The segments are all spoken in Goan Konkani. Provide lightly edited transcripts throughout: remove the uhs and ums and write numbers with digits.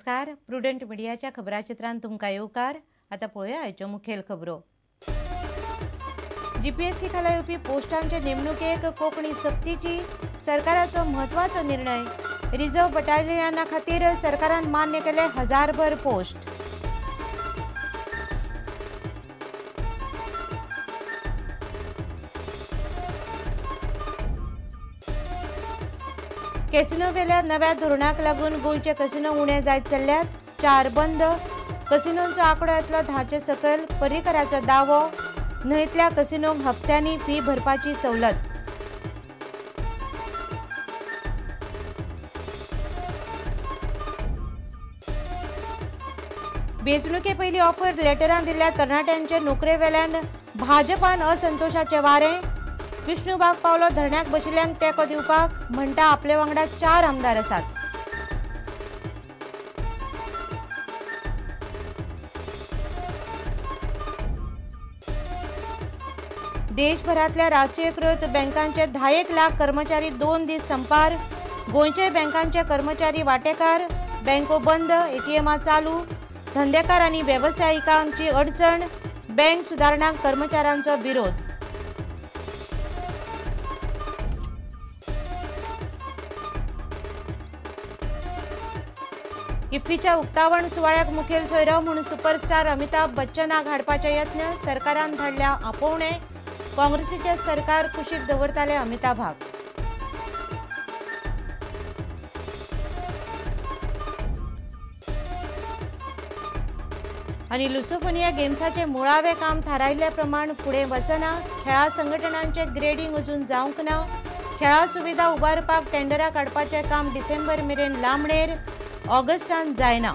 नमस्कार, प्रुडंट मिडियाच्या खबराचित्रांत तुमकां येवकार. आतां पळोवया आयच्यो मुखेल खबरो. जीपीएससी खाला येवपी पोस्टांचे नेमणुकेक कोंकणी सक्तीची सरकाराचो म्हत्वाचो निर्णय. रिझर्व बटालियना खातीर सरकारान मान्य केले 1000 पोस्ट. कॅसिनो वेल्या नव्या धोरणाक लागून गोंयचे कॅसिनो उणे जायत चल्ल्यात. 4 बंद. कॅसिनोंचो आंकडो येतलो 10 सकयल. पर्रीकराचो दावो, न्हंयतल्या कॅसिनोंक हप्त्यांनी फी भरपाची सवलत. वेंचणुके पयलीं ऑफर लेटरां दिल्ल्या तरणाट्यांचे नोकरे वेल्यान भाजपान असंतोशाचें वारें. विष्णू वाघ पावलो धरण्याक बशिल्ल्यांक तेंको दिवपाक, म्हणटा आपले वांगडा 4 आमदार आसात. देशभरांतल्या राष्ट्रीयकृत बँकांचे 10 लाख कर्मचारी 2 दीस संपार. गोंयचे बँकांचे कर्मचारी वाटेकार. बँको बंद, एटीएमां चालू. धंदेकार आनी वेवसायिकांची अडचण. बँक सुदारणांक कर्मचाऱ्यांचो विरोध. इफ्फीच्या उक्तावण सुवाळ्याक मुखेल सोयरो म्हूण सुपरस्टार अमिताभ बच्चनाक हाडपाचे यत्न. सरकारान धाडल्या आपोवणे. काँग्रेसीचे सरकार कुशीक दवरताले अमिताभाक. आनी लुसोफोनिया गेम्साचे मुळावे काम थारायिल्ल्या प्रमाण फुडें वचना. खेळां संघटनांचे ग्रेडींग अजून जावंक ना. खेळां सुविधा उबारपाक टेंडरां काडपाचें काम डिसेंबर मेरेन लांबणेर, ऑगस्टान जायना.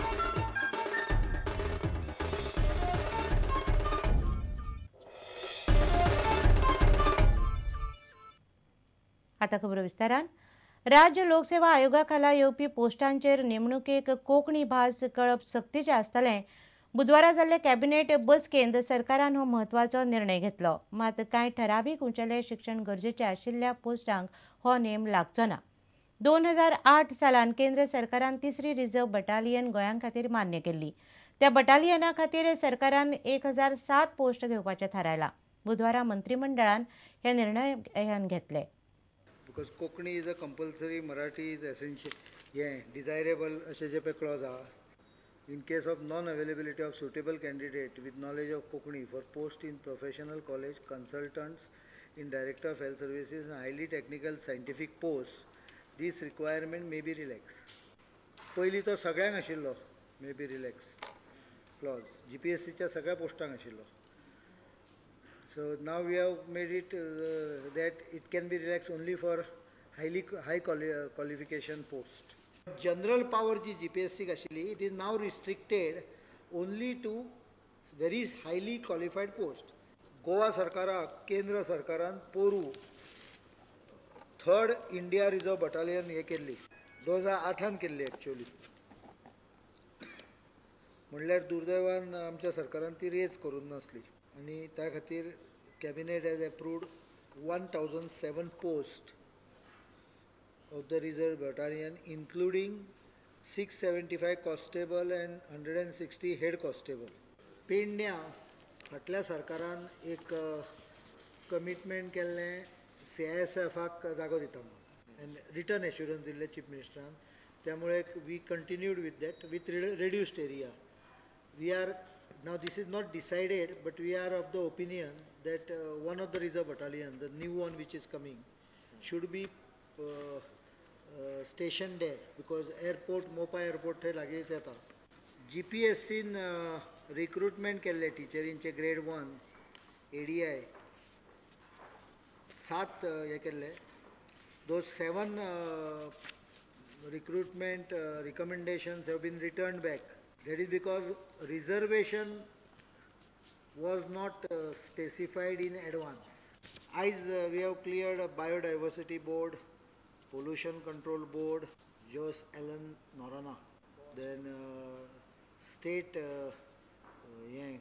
आता खबर विस्तारान. राज्य लोकसेवा आयोगा खाला येवपी पोस्टांचेर नेमणुकेक कोंकणी भास कळप सक्तीचें आसतलें. बुधवारा जाल्ले कॅबिनेट बसकेंत सरकारान हो म्हत्वाचो निर्णय घेतलो. मात कांय ठरावीक उंचेले शिक्षण गरजेचे आशिल्ल्या पोस्टांक हो नेम लागचो ना. 2008 सालान केंद्र सरकारान 3री रिझर्व बटालियन गोंया खातीर मान्य केल्ली. त्या बटालियना खातीर सरकारान 1007 पोस्ट घेवपाचें थारायलां. बुधवारा मंत्रिमंडळान हे निर्णय घेतले. Because Konkani is a compulsory, Marathi is essential, हें डिजायरेबल अशें जे पळय क्लॉज आहा. In case of non availability of suitable candidate with knowledge of Konkani for post in professional college, consultants in director of health services and highly technical scientific post, this requirement may be relax. पयलीं तो सगळ्यांक आशिल्लो may be relaxed clause, G P S सीच्या सगळ्या पोस्टांक आशिल्लो. So now we have made it that it can be relax only for highly high qualification post. General power ji G P S सीक आशिल्ली, it is now restricted only to very highly qualified post. Goa सरकाराक केंद्र सरकारान पोरूं 3rd India reserve battalion हे केल्ली 2008 केल्ली एक्चुअली. म्हणल्यार दुर्दैवान आमच्या सरकारान ती रेज करूंक नासली आनी त्या खातीर cabinet has approved 1007 post of the reserve battalion, including 675 constable and 160 head constable. पेडण्यां फाटल्या सरकारान एक कमिटमेंट केल्लें सी I S एफाक जागो दिता म्हणून, एंड रिटर्न एश्युरन्स दिल्लें चीफ मिनिस्टरान. त्यामुळे we continued with that with reduced area. We are now, this is not decided, but we are of the opinion that one of the reserve battalion, the new one which is coming, should be stationed there, because airport, Mopa airport थंय लागींच येता. G P S scene recruitment केल्ले टिचरींचे ग्रेड 1 ए डी I 7 हे केल्ले. Those 7 recruitment recommendations have been returned back. That is because reservation was not specified in advance. आयज we have cleared biodiversity board, pollution control board, Jose Alan Noronha, then state हें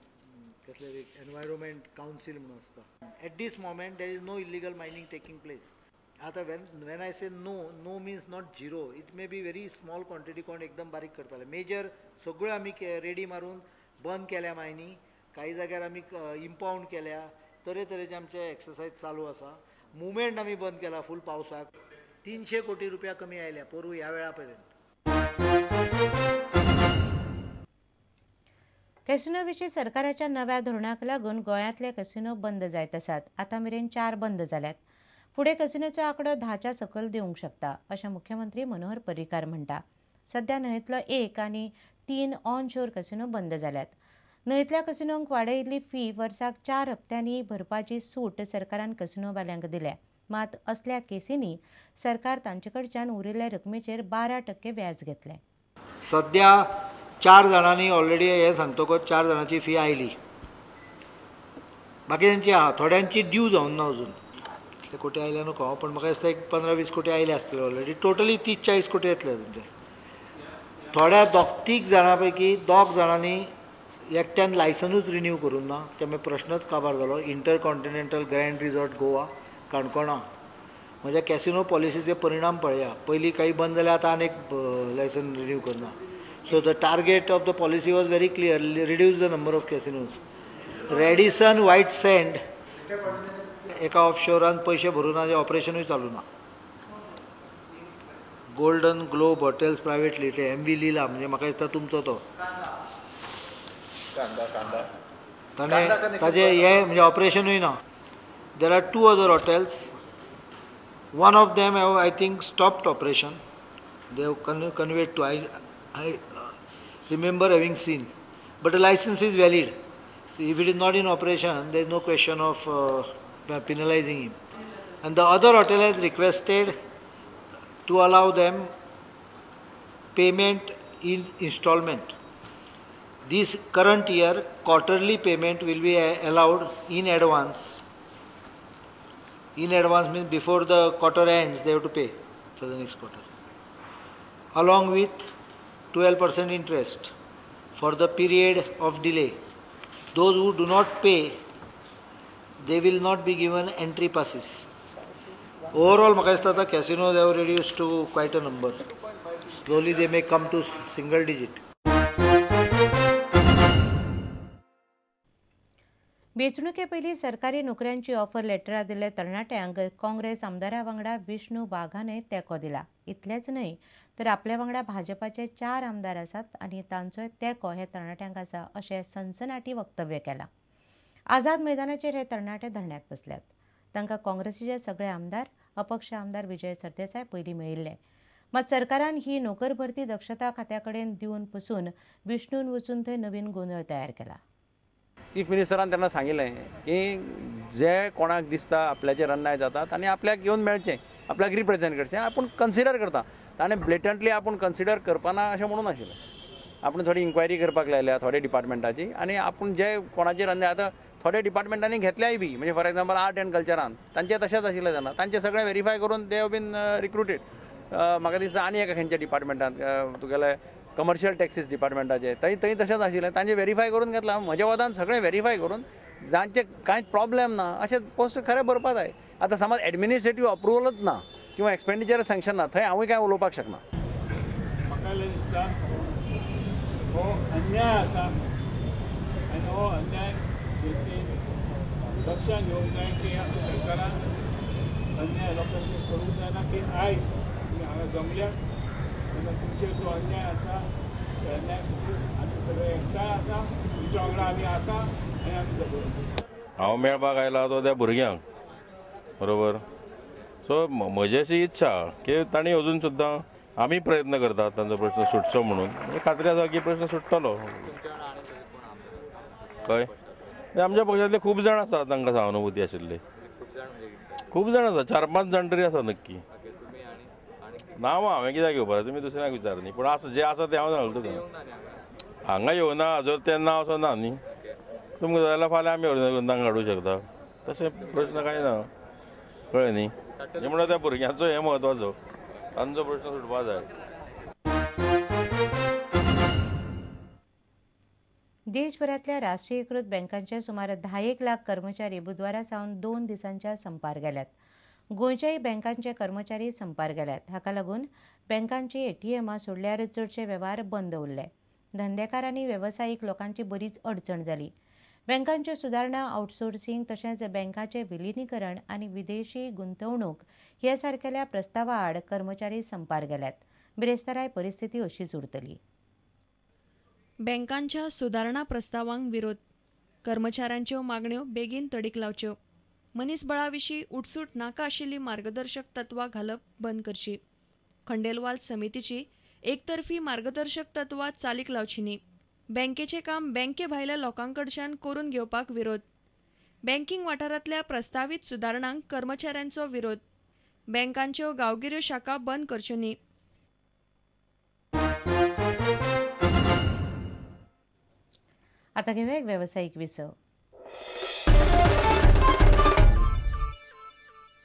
कसलें एनवायरोमेंट कावन्सील म्हणून आसता. At this moment there is no illegal mining taking place. आतां when I say no, no means not zero, it may be very small quantity कोण एकदम बारीक करताले. मेजर सगळ्यो आमी रेडी मारून बंद केल्या मायनी, काही जाग्यार आमी इम्पावंड केल्या, तरेतरेचे आमचे एक्सरसायज चालू आसा. मुवमेंट आमी बंद केला फूल पावसाक. 300 कोटी रुपया कमी आयल्या पोरू ह्या वेळा पर्यंत. कॅसिनो विशीं सरकाराच्या नव्या धोरणाक लागून गोंयांतले कॅसिनो बंद जायत आसात. आतां मेरेन 4 बंद जाल्यात. फुडें कॅसिनोचो आंकडो 10च्या सकयल देवूंक शकता अशें मुख्यमंत्री मनोहर पर्रीकार म्हणटा. सध्या न्हंयेंतलो 1 आनी 3 ऑनशोर कॅसिनो बंद जाल्यात. न्हंयेंतल्या कॅसिनोंक वाडयिल्ली फी वर्साक 4 हप्त्यांनी भरपाची सूट सरकारान कॅसिनोवाल्यांक दिल्या. मात असल्या केसींनी सरकार तांचे कडच्यान उरिल्ल्या रकमेचेर 12% व्याज घेतलें. सध्या 4 जाणांनी ऑलरेडी हें सांगतकच 4 जाणांची फी आयली, बाकीच्यांची आहा, थोड्यांची ड्यू जावन ना अजून. कितले कोटी आयल्या नको, पण म्हाका दिसता एक 15-20 कोटी आयले आसतले ऑलरेडी. टोटली 30-40 कोटी येतले तुमचे. थोड्या 2-3 जाणां पैकी 2 जाणांनी एकट्यान लायसनूच रिन्यू करूंक ना, त्यामुळे प्रश्नच काबार जालो. इंटरकॉन्टिनेंटल ग्रँड रिजॉर्ट गोवा काणकोणा, म्हज्या कॅसिनो पॉलिसीचे परिणाम पळया. पयलीं काही बंद जाल्यार आतां आनीक लायसन रिन्यू करना. So the target of the policy was very clear, reduce the number of casinos. Radisson White Sand एका ऑफशोरान पयशे भरूं ना, ऑपरेशनूय चालू ना. Golden Globe Hotels Private Limited, MV Leela, म्हणजे म्हाका दिसता तुमचो तो ताणें ताजें हें म्हणजे ऑपरेशनूय ना. There are 2 other hotels, one of them have I think stopped operation, they have conveyed to, I remember having seen, but the license is valid. So if it is not in operation, there is no question of penalizing him. And the other hotel has requested to allow them payment in installment. This current year, quarterly payment will be allowed in advance. In advance means before the quarter ends, they have to pay for the next quarter, along with 12% interest for the period of delay. Those who do not pay, they will not be given entry passes. Overall, म्हाका दिसता आतां casinos have reduced to quite a number. Slowly they may come to single digit. वेंचणुके पयलीं सरकारी नोकऱ्यांची ऑफर लेटरां दिल्ल्या तरणाट्यांक काँग्रेस आमदारा वांगडा विष्णू वाघानय तेंको दिला. इतलेंच न्हय तर आपल्या वांगडा भाजपाचे 4 आमदार आसात आनी तांचोय तेंको हे तरणाट्यांक आसा अशें सनसनाटी वक्तव्य केलां. आझाद मैदानाचेर हे तरणाटे धरण्याक बसल्यात. तांकां काँग्रेसीचे सगळे आमदार, अपक्ष आमदार विजय सरदेसाय पयलीं मेळिल्ले. मात सरकारान ही नोकर भरती दक्षता खात्या कडेन दिवन पसून विष्णून वचून थंय नवीन गोंदळ तयार केला. चीफ मिनिस्टरान त्यांना सांगितलें की जे कोणाक दिसता आपल्याचेर अन्याय जाता तांणी आपल्याक येवन मेळचें, आपल्याक रिप्रेझेंट करचें, आपूण कन्सिडर करता. ताणें ब्लेटंटली आपूण कन्सिडर करपाना अशें म्हणून नाशिल्लें. आपूण थोडी इन्क्वायरी करपाक लायल्या थोडे डिपार्टमेंटाची आनी आपूण जे कोणाचेर अन्याय आतां थोडे डिपार्टमेंटांनी घेतल्याय बी, म्हणजे फॉर एग्जाम्पल आर्ट एंड कल्चरान तांचें तशेंच आशिल्लें तेन्ना, तांचें सगळें वेरीफाय करून they have been recruited. म्हाका दिसता आनी एका खंयच्या डिपार्टमेंटान तुगेले कमर्शियल टॅक्सीस डिपार्टमेंटाचे थंय थंय तशेंच आशिल्लें, तांचें वेरीफाय करून घेतलां. म्हज्या वदान सगळें वेरीफाय करून जांचे कांयच प्रॉब्लेम ना अशें पोस्ट खरें बरोवपाक जाय. आतां समज एडमिनिस्ट्रेटीव अप्रुवलच ना किंवा एक्सपेंडिचर सँक्शन ना, थंय हांवूय कांय उलोवपाक शकना. म्हाका दिसता हो अन्याय आसा आनी हो अन्याय लक्षांत घेवंक जाय की सरकारान अन्याय लोकांचेर करूंक जायना की आयज तुमी हांगा जमल्या तेन्ना तुमचेर जो अन्याय आसा त्या अन्याय खातीर आमी सगळे एकठांय आसा, तुमच्या वांगडा आमी आसा आनी आमी जगूं. हांव मेळपाक आयला तो त्या भुरग्यांक, बरोबर. सो म्हजी अशी इच्छा की तांणी अजून सुद्दां आमी प्रयत्न करतात तांचो प्रश्न सुटचो म्हणून, खात्री आसा की प्रश्न सुट्टलो. कळ्ळें? आमच्या पक्षांतले खूब जाण आसा तांकां सहानुभूती आशिल्ले, खूब जाण आसा, 4-5 जाण तरी आसा नक्की. नांव हांवें कित्याक घेवपाक, तुमी दुसऱ्यांक विचार न्ही, पूण आसा जे आसा तें हांव सांगता तुका. हांगा येवना जर तें नांव असो ना न्ही, तुमकां जाय जाल्यार फाल्यां आमी ऑर्गनायज करून तांकां हाडूंक शकता, तशें प्रश्न कांय ना. कळ्ळें न्ही? म्हणल्यार त्या भुरग्यांचो हें म्हत्वाचो, तांचो प्रश्न सुटपा जाय. देशभरांतल्या राष्ट्रीयकृत बँकांचे सुमार 10 लाख कर्मचारी बुधवारा सावन 2 दिसांच्या संपार गेल्यात. गोंयच्याय बँकांचे कर्मचारी संपार गेल्यात. हाका लागून बँकांची एटीएमां सोडल्यार चडशे वेव्हार बंद उरले. धंदेकार आनी वेवसायीक लोकांची बरीच अडचण जाली. बँकांच्यो सुदारणा, आउटसोर्सिंग तशेंच बँकांचें विलिनीकरण आनी विदेशी गुंतवणूक हे सारकेल्या प्रस्तावा आड कर्मचारी संपार गेल्यात. बिरेस्ताराय परिस्थिती अशीच उरतली. बँकांच्या सुदारणा प्रस्तावांक विरोध, कर्मचाऱ्यांच्यो मागण्यो बेगीन तडीक लावच्यो, मनीसबळा विशीं उठसूट नाका आशिल्ली मार्गदर्शक तत्वां घालप बंद करची, खंडेलवाल समितीची एकतर्फी मार्गदर्शक तत्वां चालीक लावची न्ही, बँकेचें काम बँके भायल्या लोकांकडच्यान करून घेवपाक विरोध, बँकिंग वाठारांतल्या प्रस्तावीत सुदारणांक कर्मचाऱ्यांचो विरोध, बँकांच्यो गांवगिऱ्यो शाखा बंद करच्यो न्ही. आता घेऊया एक व्यावसायिक विसव.